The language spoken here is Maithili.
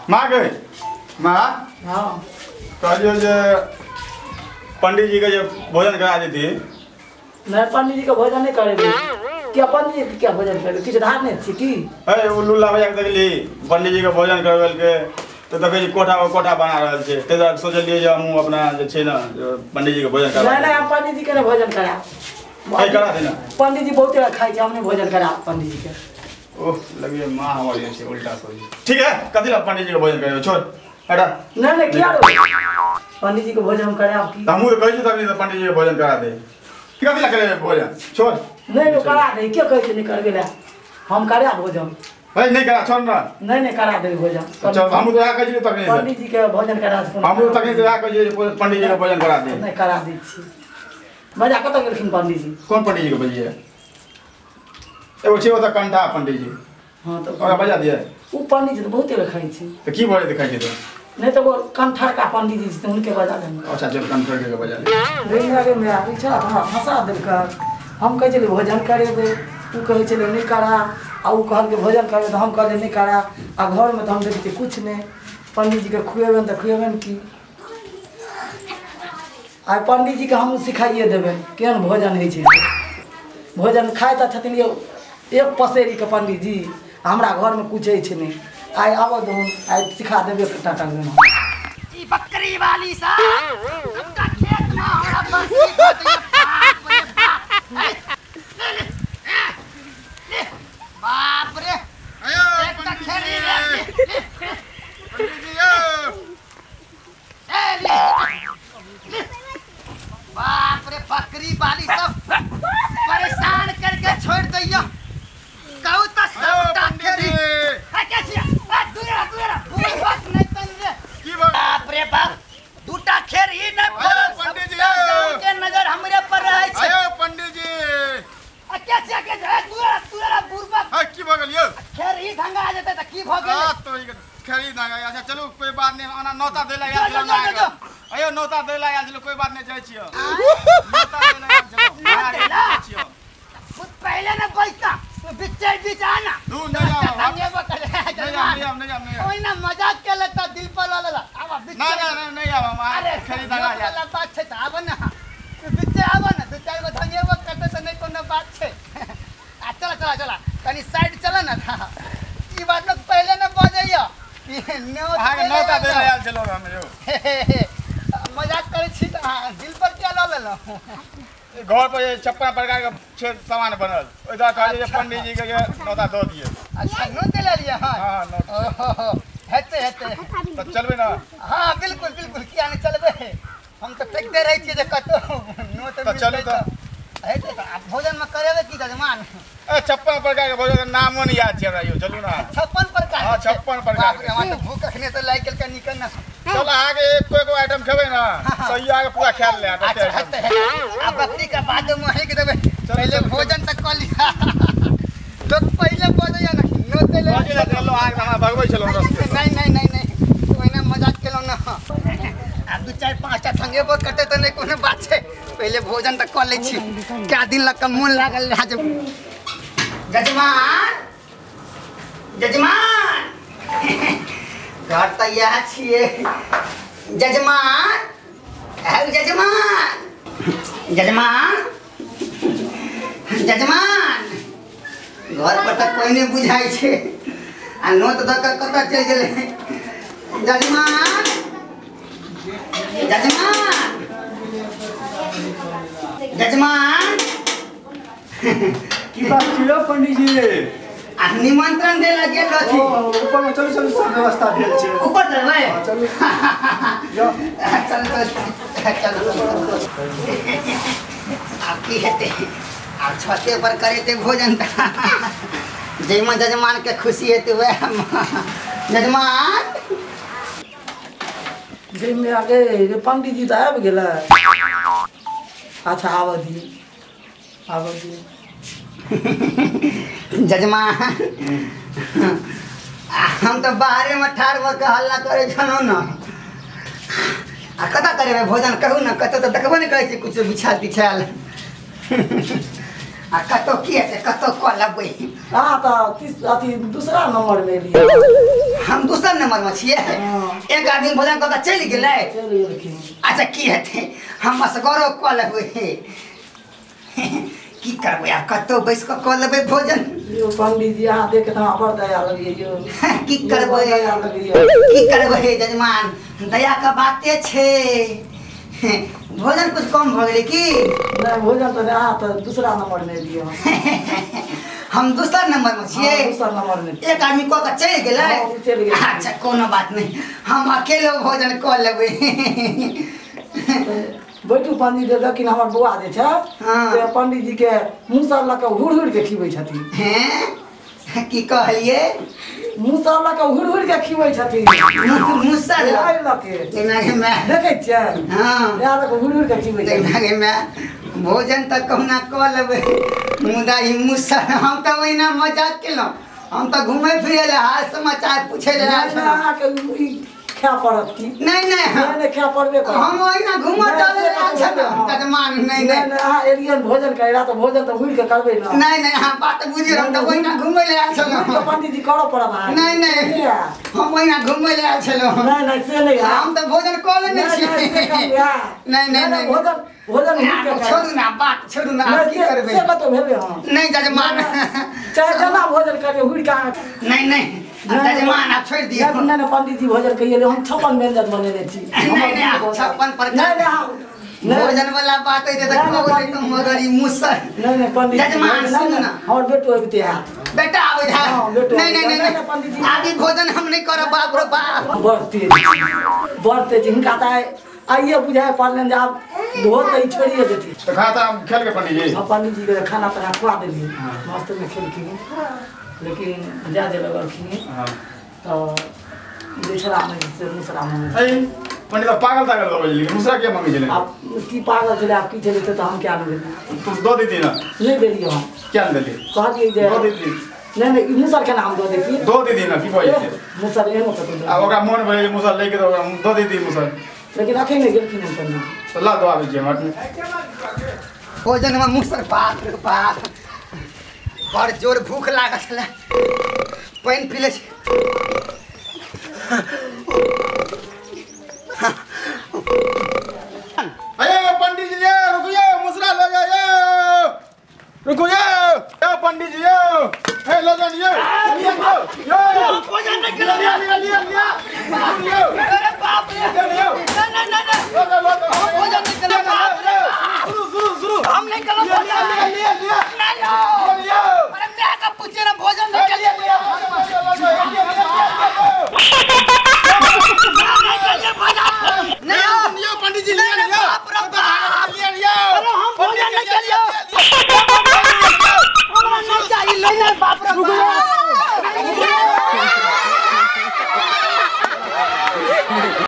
माँ गई माँ। हाँ कहलियो जे पंडित जी के जे भोजन करा देती। नहीं पंडित जी के भोजन नहीं करेबे। क्या पंडित जी के क्या भोजन करेबे? किछु धार नहीं छी की? ए उ लुल्ला भैया के देखली पंडित जी के भोजन करबेल के तो देखै छी कोठा पर कोठा बना रहल छै, ताहि दुआरे सोचलियै जे हमहूँ अपना जे छै ने पंडित जी के भोजन करा। नहीं नहीं हम पंडित जी के नहीं भोजन करा। करा दे ना। पंडित जी बहुत खाइ छै, हम नहीं भोजन करा पंडित जी के। ओह लगिए माँ हमार जे छै उल्टा सोच। ठीक है कथी ला पंडित जी के भोजन करेबे, छोड़ हटा। नहीं नहीं किया रो पंडित जी के भोजन हम कराब की? हमहूँ तो कहै छी तखनी पंडित जी के भोजन करा दे। कथी ला करेबे भोजन, छोड़। नहीं वो करा दे, के कहै छै नहीं करबे ला, हम करा भोजन। नहीं नहीं करा, छोड़ ना। नहीं नहीं करा दे भोजन। चल हमहूँ तो इएह कहै छी तखनी से। पंडित जी के भोजन करा दे। हमहूँ तखनी से इएह कहै छी पंडित जी के भोजन करा दे। नहीं करा दै छी। बजा कतऽ गेलखिन पंडित जी? कोन पंडित जी के बजिए? एगो छै ओतऽ कंठा पंडित जी। हाँ तो ओकरा बजा दिए। उ पंडित जी तऽ बहुते खाइ छै। तऽ की भरे खाइ छै तऽ? नहीं तो वो कंठा पंडित जी छै, हुनके बजा देने। अच्छा चल कंठा के बजा ले। रे रे मेरा पीछा हमरा फंसा देलक। हम कहै छलियै भोजन करेबै, उ कहै छलै नहि करा, आ उ कहलकै भोजन करेबै तऽ हम कहलियै नहि करा। आ घरमे तऽ हम देखै छियै किछु नहि, पंडित जीके खुएबनि तऽ खुएबनि की? आइ पंडित जीके हमहूँ सिखाइए देबनि केहन भोजन होइ छै। भोजन खाइ तऽ छथिन यौ एक पसेरीके पंडित जी, हमरा घरमे कुछ होइ छै नहि। आइ आबऽ दहुन, आइ सिखा देबे टाटा। ई बकरी वाली सा सबटा खेत में हमरा बकरी रे बाप रे एकटा खेरी रे पंडित जी यो ए ले बाप रे बकरी वाली सब परेशान करके छोड़ दैया। कहू त सबटा खेरी आ के छिया आ दूरा दूरा पूरी बात नहीं तन रे की बाप रे बाप दूटा खेर ही न फरल। पंडित जी के नजर हमरे पर रहै छै। आयो पंडित जी आ के छिया के दूरा दूरा बुरबा हां की भ गेल यौ? खेर ही ढंगा आ जेतै त की भ गेल? हां तो खेर ही ढंगा। अच्छा चलू कोई बात नहीं, ओना नौता देला आयल छलो। आयो नौता देला आयल छलो, कोई बात नहीं, जाइ छियो। नौता देला आयल छलो खुद पहले न बैठता तो बीचे बीच आना। दू नहीं जाओ, नहीं जाओ, नहीं जाओ, नहीं जाओ। ओइ ना मजाक के लगता दिल पर वाला आब बीचे। ना ना ना नहीं आब हम। अरे खरीद लगा यार वाला बात छै त आब ना बीचे आब ना, दू चार गो धनिया करते त नहीं कोनो बात छै। आ चला चला चला कनी साइड चला ना। ई बात लोग पहले न बजैया कि अहाँ नौता देला आयल छलो हम यौ। मजाक करै छी त दिल पर क्या ल लेलौ? घर पर 56 प्रकार के छै सामान बनल, ओहि दुआरे कहलियै जे पंडित जी के नौता दऽ दियै। अच्छा नोत लेलियै? हां हां नोत हेतै हेतै तऽ चलबै ना? हां बिल्कुल बिल्कुल, किया नहि चलबै? हम तऽ तकिते रहै छियै जे कतौ नोत तऽ चलू तऽ हेतै। तऽ आब भोजन में करेबै की जजमान? ए 56 प्रकार के भोजन के नामो नहि याद छै हमरा यौ। चलू ना। 56 प्रकार? हां 56 प्रकार। बाप रे हमरा तऽ भूख अखने से लागि गेल कनी कना। चल अहाँके एको एको आइटम खेबै ना सही अहाँके पूरा खायल ले। अच्छा हेतै हेतै। आ बकरी के बाद में ही के देबै, पहले भोजन तक कऽ लिया। लोग पहले बजैया ना नोत ले बजै चलो अहाँके हमरा भगबै छलहुँ रस्ते। नहीं नहीं नहीं नहीं ओहिना मजाक केलहुँ ना। आ दू चारि पाँचटा थंगेबो करतै तऽ नहि कोनो बात छै, पहले भोजन तऽ कऽ लै छी। क्या दिन लग कऽ मोन लागल रहै जे जजमान जजमान घर तऽ इएह छियै। जजमान है जजमान जजमान जजमान घर पर तऽ कोइ नहि बुझाइ छै आ नोत दऽ कऽ कतऽ चलि गेलै? जजमान जजमान जजमान की बात छै यौ पंडित जी? आ निमंत्रण देला गेल रहथि। ऊपर में चलू चलू, सब व्यवस्था भेल छै। ऊपर चलबै? चलू चल चल चल। आब की हेतै? आब छते पर करेतै भोजन तऽ जाहिमे जजमान के खुशी हेतै वएह। जजमान जाहिमे आगे रे पंडित जी तऽ आबि गेलै। अच्छा आबऽ दियै आबऽ दियै। जजमान हम तऽ बाहरे में ठाढ़ भऽ कऽ हल्ला करै छलहुँ ने। आ कतऽ करेबै भोजन कहू ने? कतऽ तऽ देखबो नहि करै छी कुछो बिछायल तिछायल। आ कतौ की हेतै कतौ कऽ लेबै। हाँ तऽ अथी दूसरा नंबर में एलियै। हम दोसर नंबर में छियै। एक आदमी भोजन कऽ के चलि गेलै। चलि गेलखिन। अच्छा की हेतै हम असगरो कऽ लेबै। की करबै आब कतौ बैस कऽ कऽ लेबै भोजन। यौ पंडीजी अहाँ देख के तऽ हमरा बड़ दया लगैया यौ। की करबै दया लगैया। की करबै जजमान दया के बाते छै। भोजन कुछ कम भऽ गेलै की? नहि भोजन तऽ अहाँ तऽ दूसरा नंबर में एलियै। हम दोसर नंबर में छियै। दोसर नंबर में एक आदमी कऽ के चलि गेलै। चलि गेलै। अच्छा कोनो बात नहि हम अकेलो भोजन कऽ लेबै। बैठू पंडीजी लेकिन हमर बौआ जे छै से पंडीजी के मुसर लऽ कऽ हुड़ हुड़ के खिबै छथिन। हैं की कहलियै? मुसर लऽ कऽ हुड़ हुड़ के खिबै छथिन। मुसर लऽ के देखै छियै? हाँ इएह लऽ कऽ हुड़ हुड़ के खिबै छथिन। भोजन तऽ कहुना कऽ लेबै मुदा ई मुसर हम तऽ ओहिना मजाक केलहुँ। हम तऽ घुमै फिरै लए हाल समाचार पूछै लए आयल छलहुँ। अहाँके ई खाय पड़त की? नहीं नहीं नहीं खाय पड़बे करत। हम ओहिना घुमऽ टहलै लए आयल छलहुँ जजमान। नहीं नहीं नहीं अहाँ एलियन भोजन करै तऽ भोजन तऽ हुड़ के करबै ना। नहीं नहीं अहाँ बात बुझियौ हम तऽ ओहिना घुमै लए आयल छलहुँ। पंडीजी करऽ पड़त अहाँके। नहीं नहीं हम ओहिना घुमै लए आयल छलहुँ। नहीं नहीं से नहि हम तऽ भोजन कऽ लेने छी। नहीं नहीं नहीं भोजन भोजन हुड़ के छोड़ू ना बात छोड़ू ना की करबै से कतौ भेलै? हँ नहीं जजमान चाहे जेना भोजन करियौ हुड़ के। नहीं नहीं जजमान आप छोड़ दियौ। नहीं नहीं पंडीजी भोजन कहिए हम 56 व्यंजन बनेने छी। नहीं नहीं 56 प्रकार नहीं भोजन वाला बात है तऽ कहू तऽ मगर ई मुसर। नहीं नहीं पंडीजी जजमान सुनू ना हमर बेटो अबिते है। बेटा आबै है? नहीं नहीं नहीं पंडीजी आगे भोजन हम नहीं करब बाप रे बाप। बड़ तेज बड़ तेज हिनका तऽ आइए बुझाए पड़लनि जे आब बहुत तऽ ई छोड़िए देथिन। तऽ खाना तऽ खेलकै पंडीजी? हाँ पंडीजी के खाना ताना खुआ देलियै मस्त में खेलखिन लेकिन जा जे लगलखिन तऽ जे छला से मुसरा मंगै। पंडित पागल तागल लगै छलै मुसरा किया मंगै छलै? आब की पागल छलै आब की छलै से तऽ हम क्या नहि तू दऽ देती ना? नहि देलियै हम। क्या नहि देलियै? कहलियै जे दऽ देती। नहीं नहीं मुसर के नाम दऽ देती। दऽ देती ना की कहै छै? मुसर एहनो कतौ आ ओकरा मोन भेलै मुसर लैके तऽ ओकरा दऽ देती मुसर लेकिन अखन नहि गेलखिन हन पंडीजी। तऽ ला दऽ आबै छियै हम। भोजन में मुसर बाप रे बाप बड़ जोर भूख लागल छलै पानि पी लै छी। अरे पंडीजी ये रुकिए मुसरा ले जाइए रुकिए ए पंडीजी ये ए ले जाइए ये भोजन नहीं करो लिया लिया लिया लिया अरे बाप रे नहीं नहीं नहीं भोजन नहीं करो बाप रे शुरू शुरू शुरू हम नहीं करो लिया लिया लिया नहीं लिया अरे मैं का पूछे ना भोजन